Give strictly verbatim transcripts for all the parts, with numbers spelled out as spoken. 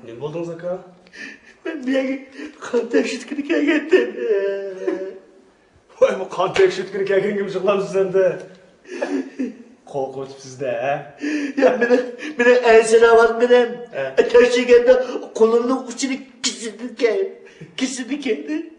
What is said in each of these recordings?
نېمە بولدىڭىز، ئاكا؟ مەن بۇ يەرگە قان تەكشۈرتكىلى كەلگەنتىم. ۋاي، بۇ قان تەكشۈرتكىلى كەلگەنگىمۇ يىغلامسىز ئەمدى؟ قورقۇۋېتىپسىز-دە، ھە؟ يا، مېنىڭ، مېنىڭ ئەنسىرەۋاتقىنىم، ھە. تەكشۈرگەندە قولۇمنىڭ ئۇچىنى كېسىدىكەن، كېسىدىكەن.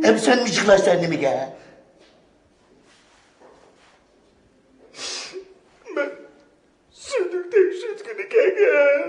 ئەمسەن مىجىقلاشسەن نېمىگە؟ مەن سۈيدۈك تەكشۈرتكىلى كەلگەن.